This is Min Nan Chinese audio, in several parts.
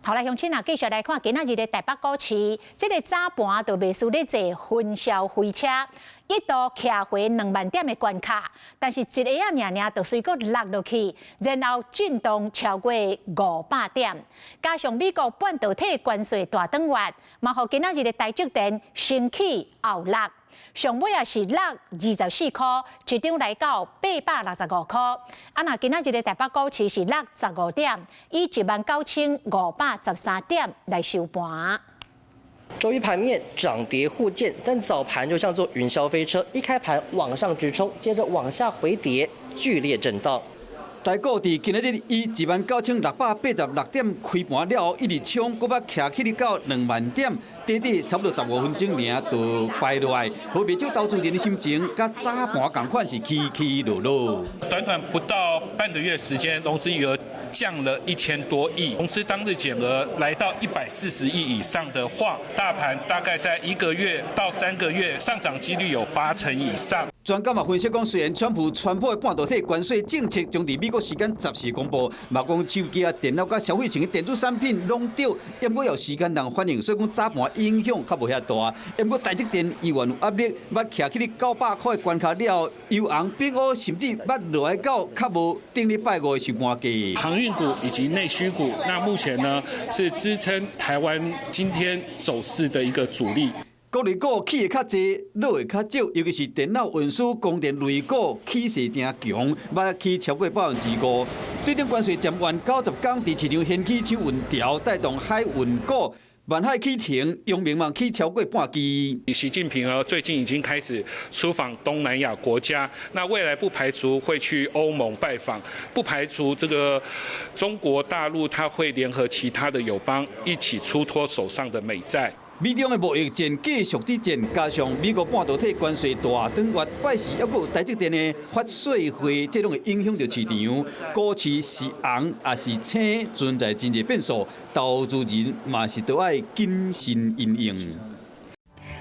好來，鄉親啊，繼續來看今仔日的台北股市，這个早盤就袂輸咧坐雲霄飛車，一度徛回2萬點的關卡，但是一下仔爾爾就隨閣落落去，然後震盪超過500點，加上美國半導體關稅大轉彎，嘛予今仔日的台積電先起後落。上尾也是落24箍，一張來到865箍。啊，若今仔日的台北股市是落15點，以19,513點來收盤。周一盤面漲跌互見，但早盤就像坐雲霄飛車，一開盤往上直衝，接着往下回跌，劇烈震盪。台股佇今仔日以19,686點開盤了後，一直衝，閣捌徛起到2萬點，短短差不多15分鐘爾就敗落來，予袂少投資人的心情，佮早盤仝款是起起落落。短短不到半個月時間，融資餘額降了1000多億，融資當日減額來到140億以上的話，大盤大概在1個月到3個月上漲幾率有8成以上。專家嘛分析講，雖然川普宣布的半導體關稅政策將佇美國時間10時公布，嘛講手機啊、電腦佮消費性的電子產品攏著，毋過有時間通反應，所以講早盤影響較無遐大。毋過台積電依然有壓力，捌徛起900箍的關卡了後，由紅變烏，甚至捌落來到較無頂禮拜五的收盤價。航運股以及內需股，那目前呢是支撐台灣今天走勢的一個主力。各類股起的較濟，落的較少，尤其是電腦、運輸、供電類股起勢誠強，捌起超過5%。對頂關稅暫緩90天，佇市場掀起搶運潮，帶動海運股。萬海啟程，陽明嘛起超過半支。習近平呢最近已經開始出訪東南亞國家，那未來不排除會去歐盟拜訪，不排除這個中國大陸他會聯合其他的友邦一起出脫手上的美債。美中的貿易戰繼續佇戰，加上美國半導體關稅大轉彎，拜四猶閣有台積電的法說會，這攏會影響著市場。股市是紅抑是青，存在真濟變數，投資人嘛是都愛謹慎因應。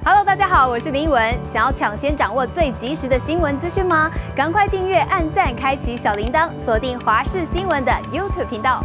Hello，大家好，我是林文。想要搶先掌握最及時的新聞資訊嗎？趕快訂閱、按讚、開啟小鈴鐺，鎖定華視新聞的 YouTube 頻道。